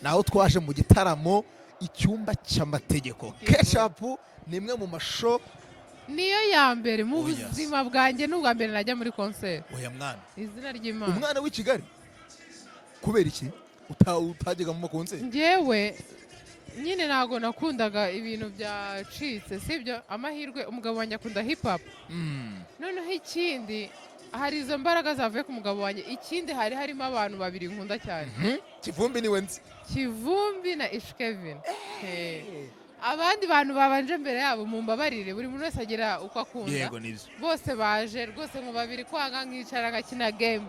Naho twaje mu gitaramo Icyumba cy'Amategeko. Kecapu ni imwe mu ma show. Niyo ya mbere mu Oh, yes. buzima bwanjye, n'ubwa mbere najya muri concert. Oya mwana. Izina ry'Imana. Umwana w'i Kigali, kubera iki utajyaga mu ma concert? Njyewe nyine ntabwo nakundaga ibintu byacitse, sibyo? Amahirwe, umugabo wanjye akunda hip hop. Noneho ikindi, hari izo mbaraga zavuye ku mugabo wanjye. Ikindi, hari harimo abantu babiri nkunda cyane. Kivumbi niwe nzi. Kivumbi na Ish Kevin. Abandi bantu babanje mbere yabo mumbabarire, buri muntu wese agira uko akunda. Nibyo. Bose baje rwose ngo babiri kwanga nkicara ngakina game,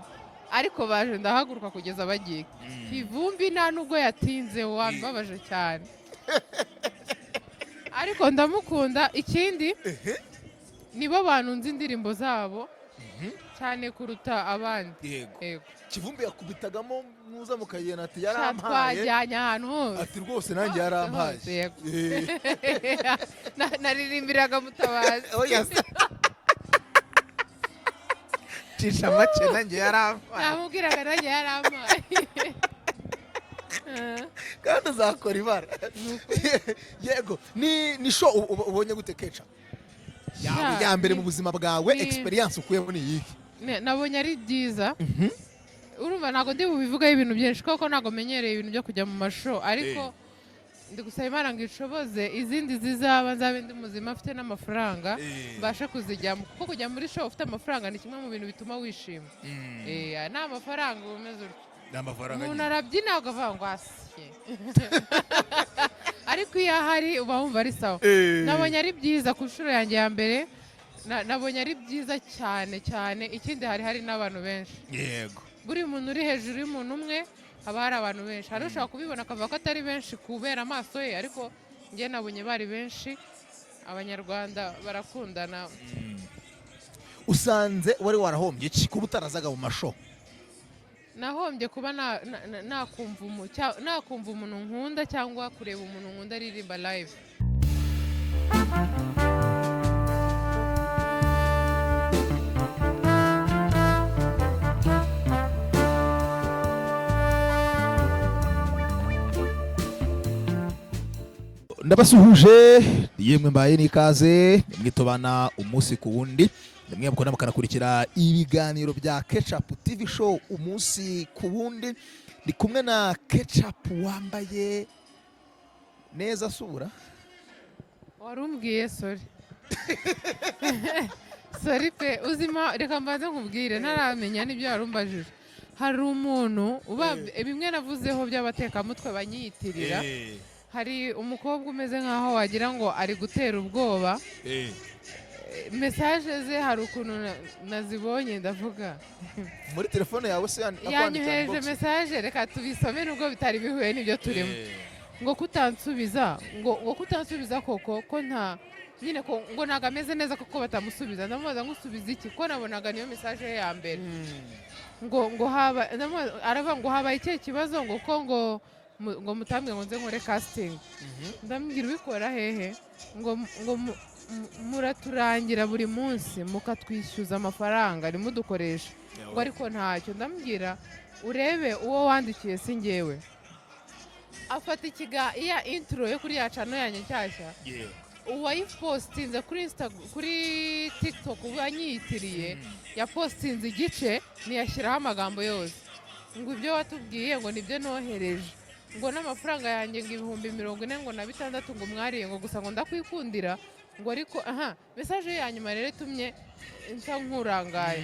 ariko baje ndahaguruka kugeza bagiye. Kivumbi nta nubwo yatinze, wambabaje cyane, ariko ndamukunda. Ikindi, nibo bantu nzi indirimbo zabo cyane kuruta abandi. Yego. Kivumbi yakubitagamo muza mukagenda ati Sha, yarampaye. Twajyanye ahantu hose. Ati rwose nanjye Hose, yarampaye. hose, yego. Naririmbiraga Mutabazi. Oya se. Cisha make, nanjye yarampaye. Namubwiraga nanjye yarampaye. Kandi uzakora ibara. Ni ukuri. Yego, ni show ubonye gute, Keca, yawe Sha, ya mbere mu buzima bwawe? Experience ukuyemo ni iyihe? Nabonye ari byiza. Urumva ntabwo ndi bubivugaho ibintu byinshi kuko ntabwo menyereye ibintu byo kujya mu ma show, ariko ndi gusaba Imana ngo ishoboze izindi zizaba nzabe ndi muzima, mfite n'amafaranga, mbashe kuzijyamo, kuko kujya muri show ufite amafaranga ni kimwe mu bintu bituma wishima. Nta mafaranga uba umeze utyo. Ni amafaranga. Umuntu arabyina ukavuga ngo asye, ariko iyo ahari uba wumva ari sawa. Nabonye ari byiza ku nshuro yanjye ya mbere, nabonye ari byiza cyane cyane. Ikindi, hari n'abantu benshi. Buri muntu uri hejuru y'umuntu umwe, haba hari abantu benshi. Hari ushobora kubibona akavuga ko atari benshi kubera amaso ye, ariko njye nabonye bari benshi. Abanyarwanda barakundana. Usanze wari warahombye iki kuba utarazaga mu ma show? Nahombye kuba nakumva umuntu nkunda cyangwa kureba umuntu nkunda aririmba live. Ndabasuhuje yemwe, mbaye n'ikaze mwitobana umunsi ku wundi, nimwe mukunda mukanakurikira ibiganiro bya Kecapu TV Show umunsi ku wundi. Ndi kumwe na Kecapu wambaye neza sura. Wari umbwiye, sorry, sorry pe. Uzima reka mbanze nkubwire ntaramenya n'ibyo wari umbajije. Hari umuntu uba bimwe navuzeho by'abatekamutwe banyiyitirira. Hari umukobwa umeze nkaho wagira ngo ari gutera ubwoba. Message ze hari ukuntu nazibonye ndavuga. Muri telefone yawe se akwandikira Yanyohereje inbox? message, reka tubisome nubwo bitari bihuye n'ibyo turimo. Ngo kutansubiza, ngo kutansubiza koko, ko nta nyine ko ngo ntabwo ameze neza kuko batamusubiza. Ndamubaza ngo usubiza iki, ko nabonaga niyo message ye ya mbere. Ngo haba aravuga ngo habaye ikihe kibazo, ngo ko ngo mutambwe ngo nze nkore casting. Ndamubwira ubikora hehe? Ngo muraturangira buri munsi mukatwishyuza amafaranga ntimudukoreshe, ngo ariko ntacyo. Ndamubwira urebe uwo wandikiye si njyewe. Afata ikiga iya intro yo kuri ya channel yanjye nshyashya, uwayipostinze kuri Insta, kuri TikTok wanyiyitiriye, yapostinze igice ntiyashyiraho amagambo yose, ngo ibyo watubwiye ngo nibyo nohereje, ngo n'amafaranga yanjye ngo 46,000 ngo mwariye, ngo gusa ngo ndakwikundira, ngo ariko aha message ye ya nyuma rero itumye nsa nkurangaye,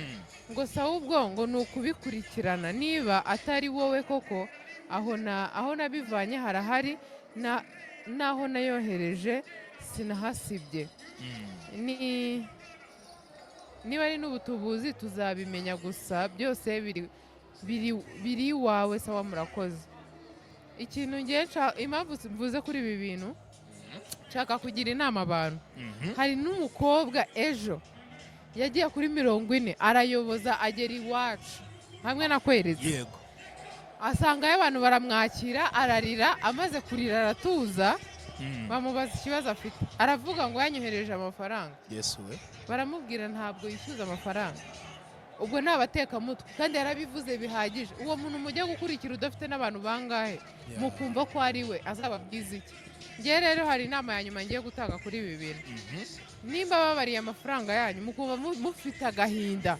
ngo sawa ubwo ngo ni ukubikurikirana niba atari wowe koko, aho na aho nabivanye harahari na naho nayohereje sinahasibye, ni niba ari n'ubutubuzi tuzabimenya, gusa byose biri iwawe. Sawa, murakoze. Ikintu ngiye impamvu mvuze kuri ibi bintu, nshaka kugira inama abantu. Hari n'umukobwa ejo yagiye kuri 40 arayoboza agera iwacu hamwe na kweretse, asangayo abantu baramwakira, ararira. Amaze kurira aratuza, bamubaza ikibazo afite, aravuga ngo yanyohereje amafaranga. Yesu we! Baramubwira ntabwo yishyuza amafaranga. Ubwo ni abatekamutwe kandi yarabivuze bihagije. Uwo muntu mujya gukurikira udafite n'abantu bangahe? Mukumva ko ari we azababwiza iki? Ngewe rero hari inama ya nyuma ngiye gutanga kuri ibi bintu. Nimba babariye amafaranga yanyu, mukumva mufite agahinda,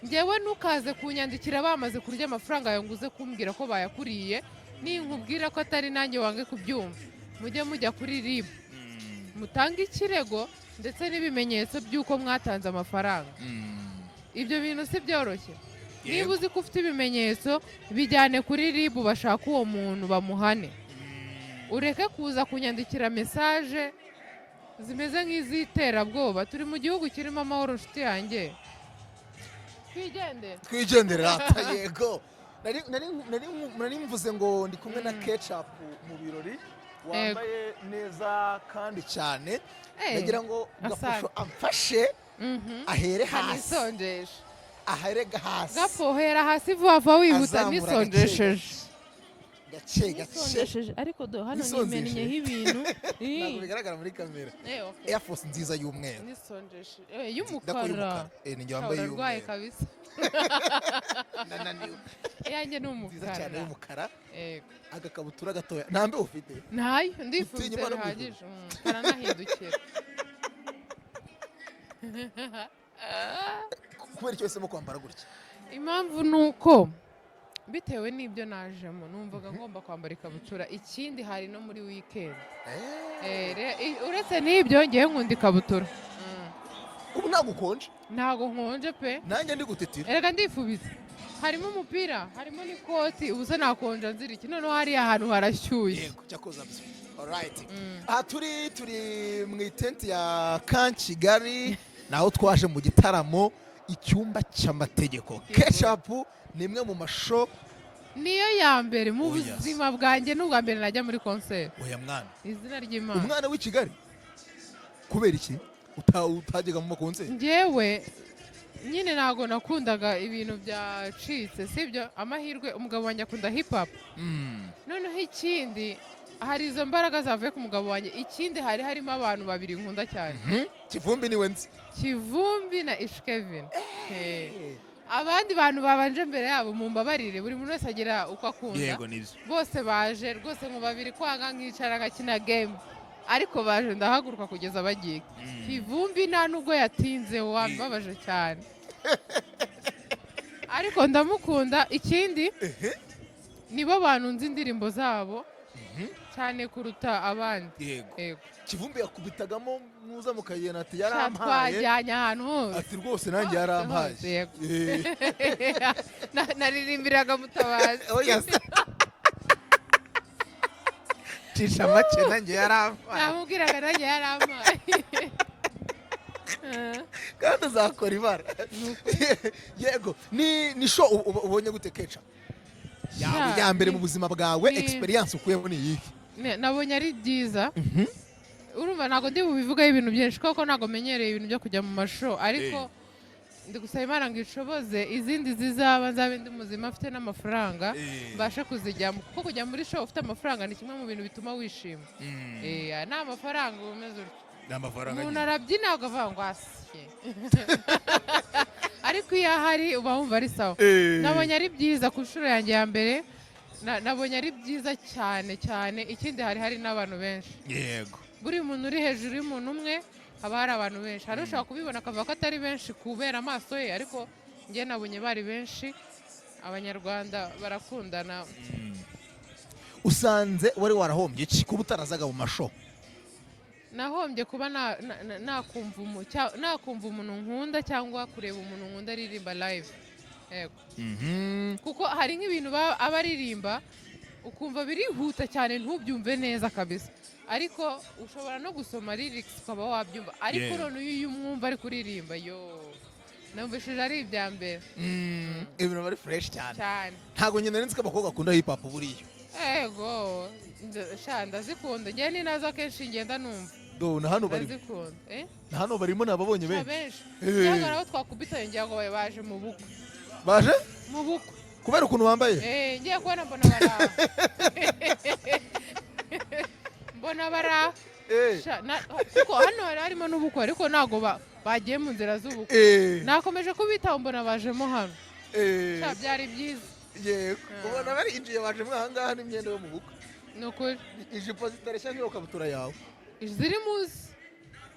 ngewe ntukaze kunyandikira bamaze kurya amafaranga yawe ngo uze kumbwira ko bayakuriye. Ninkubwira ko atari nanjye, wange kubyumva. Mujye mujya kuri RIB, mutange ikirego ndetse n'ibimenyetso by'uko mwatanze amafaranga. Ibyo bintu si byoroshye. Niba uzi ko ufite ibimenyetso, bijyane kuri RIB, bashaka uwo muntu bamuhane. Ureke kuza kunyandikira message zimeze nk'iz'iterabwoba. Turi mu gihugu kirimo amahoro, nshuti yanjye. Twigendere. Twigendere rata, yego. Nari mvuze ngo ndi kumwe na Kecapu mu birori, wambaye neza kandi cyane. Ndagira ngo Asante. Gapusho amfashe ahere hasi. Nisonjeshe. Ahere hasi. Gapo, hera hasi vuba vuba, wihuta. Azamura. Nisonjesheje. Gake gake. Nisonjesheje, ariko do hano Nisonzesheje. nimenyeho ibintu. Ntabwo bigaragara muri kamera. Okay. Air Force nziza y'umweru. Nisonjesheje Ndako y'umukara. Y'umukara. Ni njye wambaye Urarwaye y'umweru. kabisa. Nananiwe. Iyanjye ni Nziza cyane umukara. y'umukara. Yego. Agakabutura gatoya, nta mbeho ufite? Ntayo, ndifubitse. Utinya Imana. Bihagije. Karanahindukira. Kubera icyo wahisemo kwambara gutya? Impamvu ni uko bitewe n'ibyo najemo numvaga ngomba kwambara ikabutura. Ikindi, hari no muri weekend. Uretse n'ibyo, ngewe nkunda ikabutura. Ubu ntabwo ukonje? Ntago nkonje pe. Nanjye ndi gutitira. Erega ndifubitse, harimo umupira, harimo n'ikoti. Ubu se nakonja nzira iki? Noneho hariya hantu harashyushye. Yego, cyakoza byo. Alright, aha turi mu itenti ya Camp Kigali, naho twaje mu gitaramo Icyumba cy'Amategeko. Kecapu ni imwe mu ma show. Niyo ya mbere mu Oh, yes. buzima bwanjye, n'ubwa mbere najya muri concert. Oya mwana. Izina ry'Imana. Umwana w'i Kigali, kubera iki utajyaga mu ma concert? Njyewe nyine ntabwo nakundaga ibintu byacitse, sibyo? Amahirwe, umugabo wanjye akunda hip hop. Noneho ikindi, hari izo mbaraga zavuye ku mugabo wanjye. Ikindi, hari harimo abantu babiri nkunda cyane. Kivumbi niwe nzi. Kivumbi na Ish Kevin. Abandi bantu babanje mbere yabo mumbabarire, buri muntu wese agira uko akunda. Yego, nibyo. Bose baje rwose mu babiri, kwanga nkicara ngakina game, ariko baje ndahaguruka kugeza bagiye. Kivumbi nta nubwo yatinze, wambabaje cyane, ariko ndamukunda. Ikindi, nibo bantu nzi indirimbo zabo cyane kuruta abandi. Yego. Yego. Kivumbi yakubitagamo muza mukayena ati Sha, yarampaye. Twajyanye ahantu hose. Ati rwose nanjye Hose, yarampaye. hose, yego. Naririmbiraga Mutabazi. Oya se. Cisha make, nanjye yarampaye. Namubwiraga nanjye yarampaye. Kandi uzakora ibara. Ni ukuri. Yego, ni show ubonye gute, Keca, yawe Sha, ya mbere mu buzima bwawe? Experience ukuyemo ni iyihe? Nabonye ari byiza. Urumva ntabwo ndi bubivugaho ibintu byinshi kuko ntabwo menyereye ibintu byo kujya mu ma show, ariko ndi gusaba Imana ngo ishoboze izindi zizaba nzabe ndi muzima, mfite n'amafaranga, mbashe kuzijyamo, kuko kujya muri show ufite amafaranga ni kimwe mu bintu bituma wishima. Aya ni amafaranga, uba umeze utyo. Ni amafaranga. Umuntu arabyina ukavuga ngo asye, ariko iyo ahari uba wumva ari sawa. Nabonye ari byiza ku nshuro yanjye ya mbere. Nabonye ari byiza cyane cyane. Ikindi, hari n'abantu benshi. Buri muntu uri hejuru y'umuntu umwe, haba hari abantu benshi. Hari ushobora kubibona akavuga ko atari benshi kubera amaso ye, ariko njye nabonye bari benshi. Abanyarwanda barakundana. Usanze wari warahombye iki kuba utarazaga mu ma show? Nahombye kuba nakumva umuntu nkunda cyangwa kureba umuntu nkunda aririmba live, yego. Kuko hari nk'ibintu aba aririmba ukumva birihuta cyane, ntubyumve neza kabisa, ariko ushobora no gusoma lyrics ukaba wabyumva, ariko noneho iyo umwumva ari kuririmba, yo, numvishije ari ibya mbere. Ibintu bari fresh cyane. Cyane. Ntabwo nyine nzi ko abakobwa bakunda hip hop buriya. Ego, sha, ndazikunda njyewe, ni nazo akenshi ngenda numva. Do na hano bari. Ndazikunda, eh. Na hano barimo, nababonye Sha, benshi. Benshi. Cyangwa nabo twakubitanye, ngira ngo baje mu bukwe. Baje Mu bukwe. kubera ukuntu bambaye. Eh, ngiye kubona mbona bara mbona bara Sha, kuko hano hari harimo n'ubukwe, ariko ntabwo bagiye mu nzira z'ubukwe. Nakomeje kubitaho, mbona bajemo hano. Sha, byari byiza. Yego. Ah. Ubona barinjiye, baje mwahangaha n'imyenda yo mu bukwe. Ni ukuri. Ijipo zitareshya nk'iyo kabutura yawe. Ziri munsi,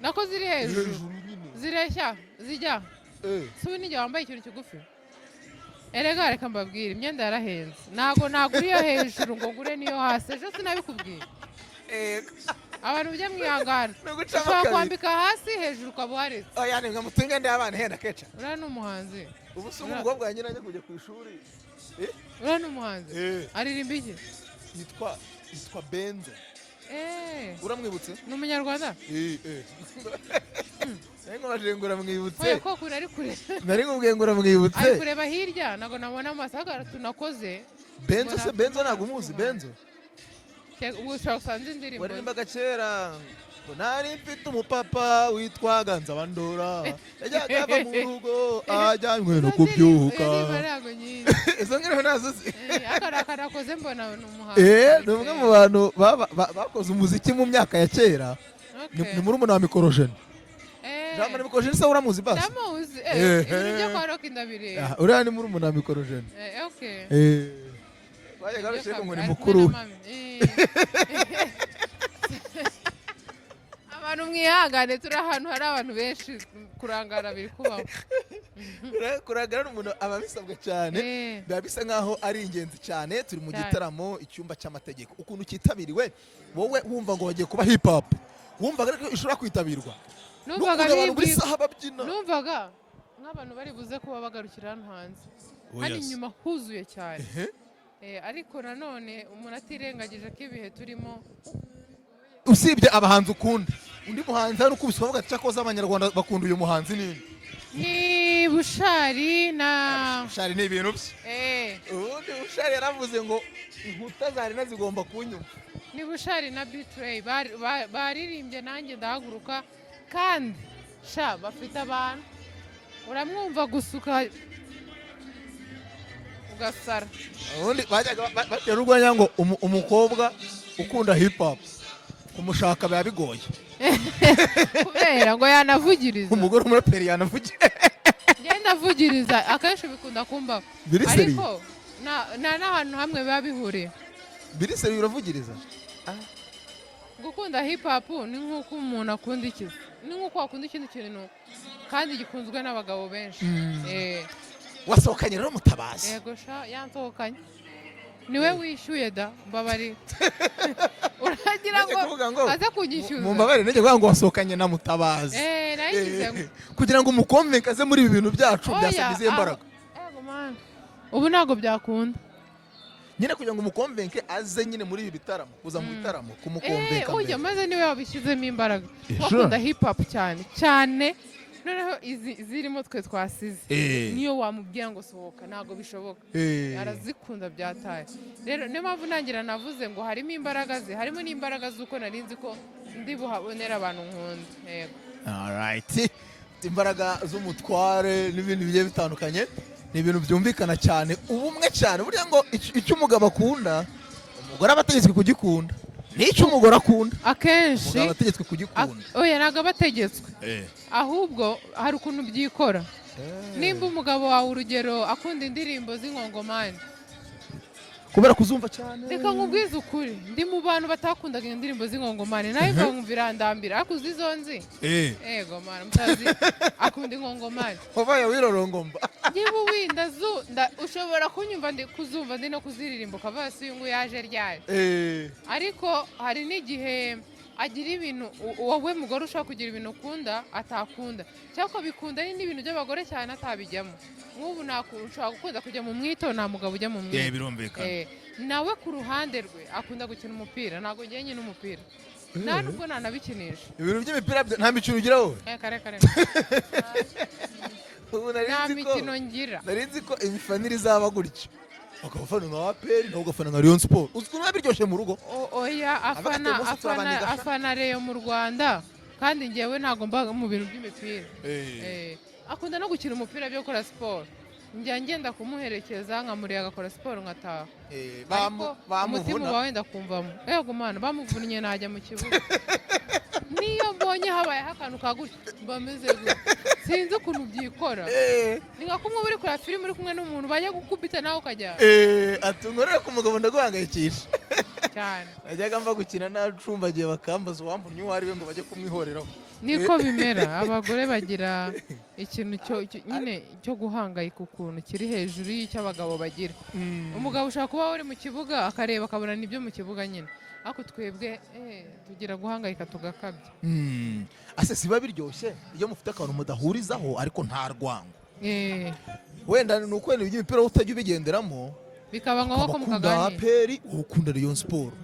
nako ziri hejuru. Nyine. Zireshya, zijya. Si ubu n'igihe wambaye ikintu kigufi. Erega reka mbabwire, imyenda yarahenze. Ntabwo nagura iyo hejuru ngo ngure n'iyo hasi. Ejo sinabikubwiye? Abantu mujye mwihangana. Ni ugucamo Ushobora kabiri. kwambika hasi, hejuru ukaba uharitse. Oya, ni mwe mutunga imyenda y'abana ihenda, keca. Uriya ni umuhanzi. Ubu se umukobwa wanjye najya kujya ku ishuri? Uriya ni umuhanzi. Aririmba iki? Yitwa Benzo. Uramwibutse? Ni umunyarwanda? Nari nkubajije ngo uramwibutse. Oya, ko kure ari kure. Nari nkubwiye ngo uramwibutse. Ari kureba hirya, ntabwo nabona amaso, ariko tunakoze. Benzo se, Benzo ntabwo umuzi, Benzo? Ubu ushobora gusanga indirimbo. Waririmbaga kera ngo nari mfite umupapa witwaga Nzabandora, yajyaga ava mu rugo ajyanywe no kubyuka. Iyo ndirimbo ntabwo nyizi. Izo ngizo nazo zi. Aka nakoze mbona ni umuhanzi. Ni umwe mu bantu bakoze umuziki mu myaka ya kera. Ni murumuna wa Mikorojene. Jean Marie Mikorojene se uramuzi basi? Ndamuzi. Ibintu byo kwa Rock ndabireba. Ah, uriya ni murumuna wa Mikorojene. Okay. Bajyaga babishyira ngo ni Ari kumwe mukuru na we. mami. Abantu mwihangane, turi ahantu hari abantu benshi, kurangara biri kubaho. Kurangara n'umuntu aba bisabwa cyane. Biba bisa nkaho ari ingenzi cyane. Turi mu gitaramo Icyumba cy'Amategeko. Ukuntu cyitabiriwe, wowe wumva ngo bagiye kuba hip hop, wumvaga ariko ishobora kwitabirwa Numvaga n'ukuntu abantu buri bibwira saha babyina? Numvaga nk'abantu bari buze kuba bagarukira hano hanze, hano inyuma huzuye cyane. Ariko nanone umuntu atirengagije ko ibihe turimo. Usibye abahanzi ukunda, undi muhanzi hano ukubise ukavuga ati cyakoze abanyarwanda bakunda uyu muhanzi nini? Ni Bushali na Bushali ni ibintu bye. Ubundi Bushali yaravuze ngo inkuta za arena zigomba kunyumva. Ni Bushali na B-Threy baririmbye nanjye ndahaguruka, kandi sha bafite abantu, uramwumva gusuka ugasara. Ubundi bajyaga batera urwenya ngo umukobwa ukunda hip hop kumushaka biba bigoye. Kubera ngo yanavugiriza. Umugore w'umuraperi yanavugiye. Ngenda avugiriza, akenshi bikunda kumbaho. Biri sérieux? Ariko nta n'ahantu hamwe biba bihuriye. Biri sérieux, uravugiriza? Gukunda hip hop ni nk'uko umuntu akunda ikizi, ni nk'uko wakunda ikindi kintu kandi gikunzwe n'abagabo benshi. Wasohokanye rero Mutabazi? Yego sha, yansohokanye, niwe wishyuye da. Mbabarira, uragira Najya ngo kuvuga ngo aze kunyishyuza. Mumbabarire, najya kuvuga ngo wasohokanye na Mutabazi. Nayigize ngo Kugira ngo umukomvenke aze muri ibi bintu byacu Oya, byasabye izihe mbaraga? Ego man, ubu ntabwo byakunda. Nyine kugira ngo umukomvenke aze nyine muri ibi bitaramo, kuza mu bitaramo, kumukomvenka Ujya mbere. Maze niwe wabishyizemo imbaraga. Sure. Wakunda hip hop cyane cyane, noneho izi zirimo twe twasize, niyo wamubwira ngo sohoka, ntabwo bishoboka. Arazikunda byataye. Rero niyo mpamvu ntangira navuze ngo harimo imbaraga ze, harimo n'imbaraga z'uko nari nzi ko ndi buhabonere abantu nkunda, yego. Alright. Imbaraga z'umutware n'ibindi bigiye bitandukanye ni ibintu byumvikana cyane, ubumwe cyane. Burya ngo icyo umugabo akunda umugore aba ategetswe kugikunda, n'icyo umugore akunda Akenshi umugabo aba ategetswe kugikunda. Oya, ntabwo aba ategetswe, ahubwo hari ukuntu byikora. Nimba umugabo wawe, urugero, akunda indirimbo z'inkongomani, Kubera kuzumva cyane. Reka nkubwize ukuri, ndi mu bantu batakundaga indirimbo z'inkongomani, nawe nkumva irandambira, ariko uzi izo nzi? Ego mana, mutazi akunda inkongomani. Wabaye wirorongomba. Niba winda ushobora kunyumva ndi kuzumva, ndi no kuziririmba, ukavuga si uyu nguyu yaje ryari? Ariko hari n'igihe agira ibintu wowe mugore ushobora kugira ibintu ukunda atakunda, cyangwa ukabikunda ari n'ibintu by'abagore cyane atabijyamo. Nk'ubu ushobora gukunda kujya mu mwito, nta mugabo ujya mu mwito. Birumvikana. Nawe ku ruhande rwe akunda gukina umupira, ntabwo ngiye nyine umupira, nta nubwo nanabikinisha. Ibintu by'imipira nta mikino ugira wowe? Kare kare. Ubu nari Nta nzi ko mikino ngira. Nari nzi ko imifanire izaba gutyo, ukaba ufana nka APR nawe ugafana nka Rayon Sport. Uzi ukuntu biba biryoshye mu rugo? Oya, Avuga ati, afana "Uyu munsi afana turabaniga sha." Afana Rayon mu Rwanda, kandi ngewe ntabwo mba mu bintu by'imipira. Akunda no gukina umupira byo gukora siporo, njya ngenda kumuherekeza nkamureba agakora siporo nkataha. Ariko umutima Bamuvuna. uba wenda kumvamo, yego mana, bamuvunnye najya mu kibuga. Niyo mbonye habayeho akantu ka gutya mba meze gutya, sinzi ukuntu byikora. Ni nka kumwe uba uri kureba filime uri kumwe n'umuntu, bajya gukubita nawe ukajya Ati nkorere ku mugabo ndaguhangayikisha. Cyane. Najyaga mva gukina nacumbagiye, bakambaza uwamvunnye uwo ari we ngo bajye kumwihoreraho. Niko bimera, abagore bagira ikintu cyo nyine cyo guhangayika ukuntu kiri hejuru y'icyo abagabo bagira. Umugabo ushobora kuba uri mu kibuga akareba akabona nibyo mu kibuga nyine, ariko twebwe tugira guhangayika tugakabya. Ase siba biryoshye iyo mufite akantu mudahurizaho ariko nta rwango? Wenda ni uko wenda iby'imipira wowe utajya ubigenderamo. Bikaba ngombwa ko ukaba ukunda mukaganira. APR, wowe ukunda Rayon Sport,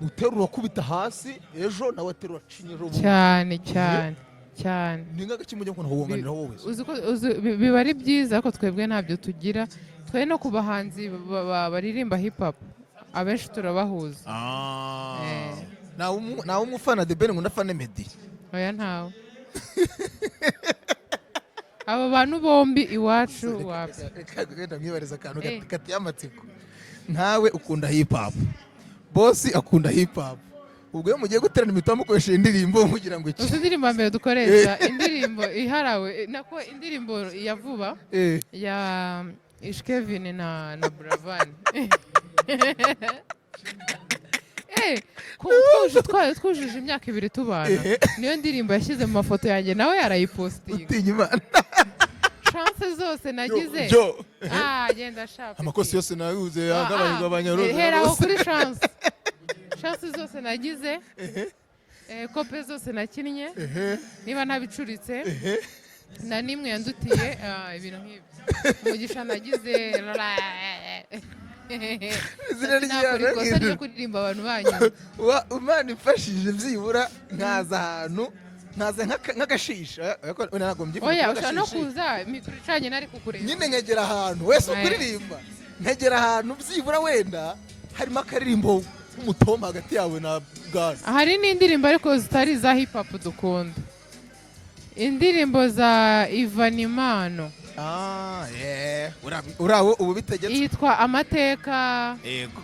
uterura ukubita hasi ejo, nawe aterura acinya ejo bundi. Cyane cyane cyane. Ni nk'agaki mujya mukunda kugonganira wowe? Uzi ko biba ari byiza, ariko twebwe ntabyo tugira. Twe no ku bahanzi baririmba hip hop abenshi turabahuza. Nawe umufana The Ben ngo ndafane Meddy? Oya, ntawe. Abo bantu bombi iwacu wapi. Reka wenda mwibariza akantu kateye amatsiko. Nkawe ukunda hip hop, bosi akunda hip hop, ubwo iyo mugiye guterana imitobe mukoresheje indirimbo mugira ngo iki? Uzi indirimbo ya mbere dukoresha, indirimbo iharawe, nako indirimbo ya vuba ya Ishkevin na Buravan. Twujuje imyaka 2 tubana, niyo ndirimbo yashyize mu mafoto yanjye, nawe yarayipostinga. Utinya Imana. Chance zose nagize. Byo. Ah, genda shaka. Amakosa yose naguze yagabanirwa abanyaruzi. Hera aho kuri chance, chance zose nagize, kope zose nakinnye, niba ntabicuritse na nimwe yandutiye, ibintu nk'ibyo, umugisha nagize. Izina Nakora ry'Imana. ikosa ryo kuririmba abantu banyu. Imana imfashije byibura nkaza ahantu, nkaza nk'agashisha, ariko wenda ntabwo mbyifuza Oya, kuba ushobora no agashishi. kuza mikoro icanye nari kukureba. Nyine nkegera ahantu wese Oya. ukuririmba, nkegera ahantu byibura wenda harimo akaririmbo k'umutoma hagati yawe na gaze. Hari n'indirimbo ariko zitari iza hip hop dukunda, indirimbo za Ivanimano. Ah, yeah. Urawo ubu bitegetse. Yitwa Amateka. Yego.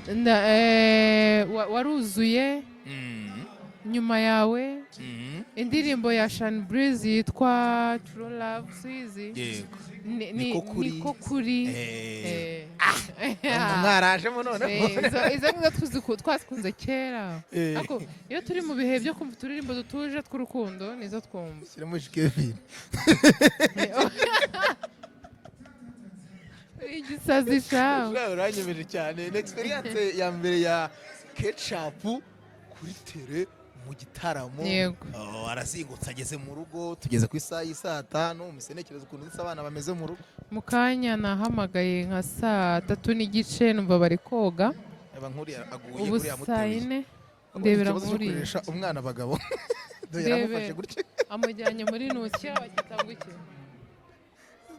Waruzuye nyuma yawe. Indirimbo ya Shan Breeze yitwa True Love, suyizi? Yego. Niko Niko kuri. Niko kuri. Mwarajemo noneho. Izo ngizo twazikunze kera. Ariko iyo turi mu bihe byo kumva uturirimbo dutuje tw'urukundo, nizo twumva. Shyiramo Kevin. Uri igisazi shawe. Uriya uranyemeje cyane. Ni experience ya mbere ya Ketchup kuri tele mu gitaramo. Yego. Oh, arazingutse ageze mu rugo, tugeze ku isaha y'isaa 5. Musenekereza ukuntu ndetse abana bameze mu rugo. Mu kanya nahamagaye nka saa 3:30, numva bari koga. Aba nkuriya aguye Ubu kuriya saa muteruye. 4. Abonye Ndebera ikibazo cyo nkuriya. kureresha umwana abagabo. Dore Ndebe. yaramufashe gutya. Amujyanye muri nuki bakita ngo iki?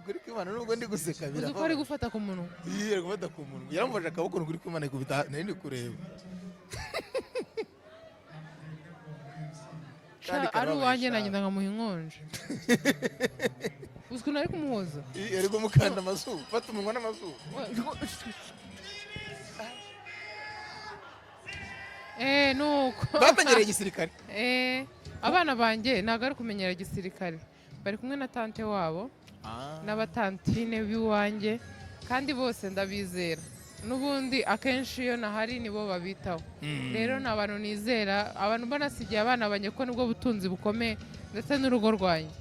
Kuri kwimana nubwo ndi guseka Uzi ko ari birababaje. gufata ku munwa? Iya, ari gufata ku munwa. Yaramufashe akaboko kuri kwimana ikubita nari ndi kureba. Kandi Sha, ari karababaye uwanjye sha. nagenda nkamuha inkonje. Uzi ukuntu ari kumuhoza? Iya, ari kumukanda amazuru, fata umunwa n'amazuru. Nuko. Bamenyereye igisirikare. Abana banjye ntabwo ari kumenyera igisirikare, bari kumwe na tante wabo n'abatantine b'iwanjye, kandi bose ndabizera. N'ubundi akenshi iyo nahari nibo babitaho. Rero ni abantu nizera, abantu mbona nasigiye abana banjye, ko nibwo butunzi bukomeye ndetse n'urugo rwanjye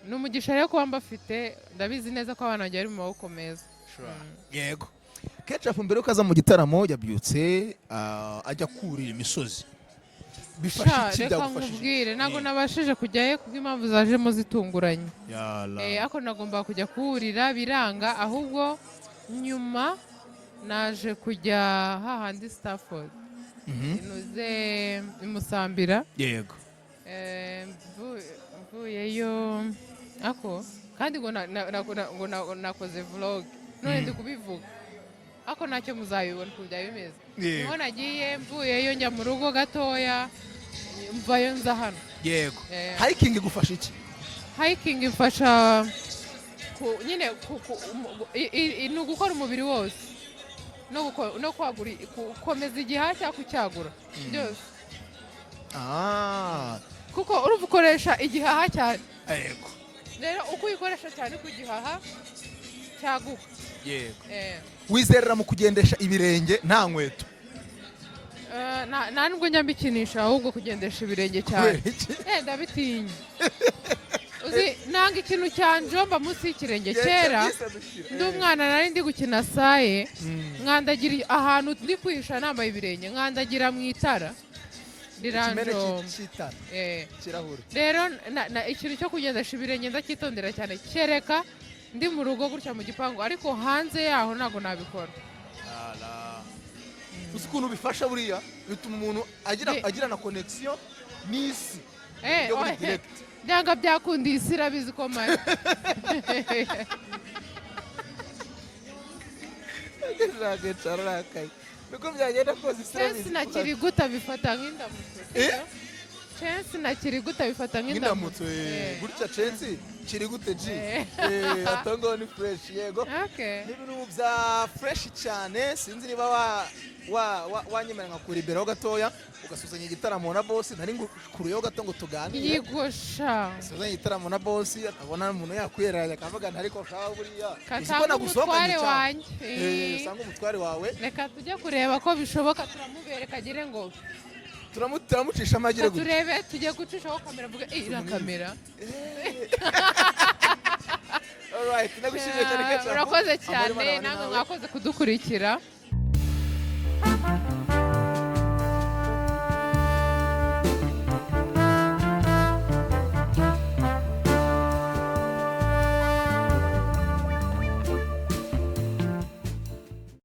ni umugisha. Rero kuba mbafite, ndabizi neza ko abana banjye bari mu maboko meza. Yego. Ketchup mbere yuko aza mu gitaramo yabyutse ajya kurira imisozi. Bifasha Sha, iki? Reka Byagufashije? nkubwire, ntabwo nabashije kujyayo kubw'impamvu zajemo zitunguranye. Yala. Ariko nagombaga kujya kuwurira biranga, ahubwo nyuma naje kujya hahandi Stafford, inuze imusambira. Yego. Mvuyeyo ako kandi ngo nakoze vlog none ndi kubivuga, ako ntacyo muzabibona ukuntu byaba bimeze. Yego. Niho nagiye, mvuyeyo njya mu rugo gatoya, mvayo nza hano. Yego. Hiking igufasha iki? Hiking imfasha nyine ni ugukora umubiri wose no kwagura, gukomeza igihaha cyangwa kucyagura byose, kuko urumva ukoresha igihaha cyane. Yego. Rero uko uyikoresha cyane ku gihaha cyaguka. Yego. Wizerera mu kugendesha ibirenge nta nkweto? Nta nubwo njya mbikinisha, ahubwo kugendesha ibirenge cyane. Kubera iki? Ndabitinya. Uzi nanga ikintu cyanjomba munsi y'ikirenge. Kera ndi umwana, nari ndi gukina saye, nkandagira ahantu ndi kwihisha nambaye ibirenge, nkandagira mu itara, Ikimene riranjomba. cy'itara? Ikirahure. Rero ikintu cyo kugendesha ibirenge ndacyitondera cyane, kereka ndi mu rugo gutya mu gipangu, ariko hanze yaho ntabwo nabikora. Uzi ukuntu bifasha? Buriya bituma umuntu agira agira na connection n'isi yo muri Oya. direct. Byanga byakundiye, isi irabizi ko mari. Ararakaye, niko byagenda kose isi Chance irabizi. na Kiriguta bifata nk'indamutso. Eh? Chance na Kiriguta bifata nk'indamutso. nk'indamutso. Gutya Chance kiri gute G? Eh. Atongo ni fresh, yego. Okay. Ni ibintu bya fresh cyane. Sinzi niba wa wa wa wanyemerera nkakura imbere ho gatoya, ugasuzanya igitaramo na boss. Nari ngukuruyeho gato ngo tuganire. Yigosha. Usuzanye igitaramo na boss, akabona umuntu yakwiranya, akavuga nti: "Ariko shaho buriya uzi ko Kasanga nagusohokanye umutware cyane." wanjye. Usanga umutware wawe. Reka tujye kureba ko bishoboka, turamubereka agire ngo Turamucisha amagire gutya. Turebe, tujye gucishaho kamera, avuga: "Eh, iriya kamera." Alright, ndagushimiye cyane, Ketchup. Urakoze Amahoro cyane. Imana abane Namwe nawe. mwakoze kudukurikira.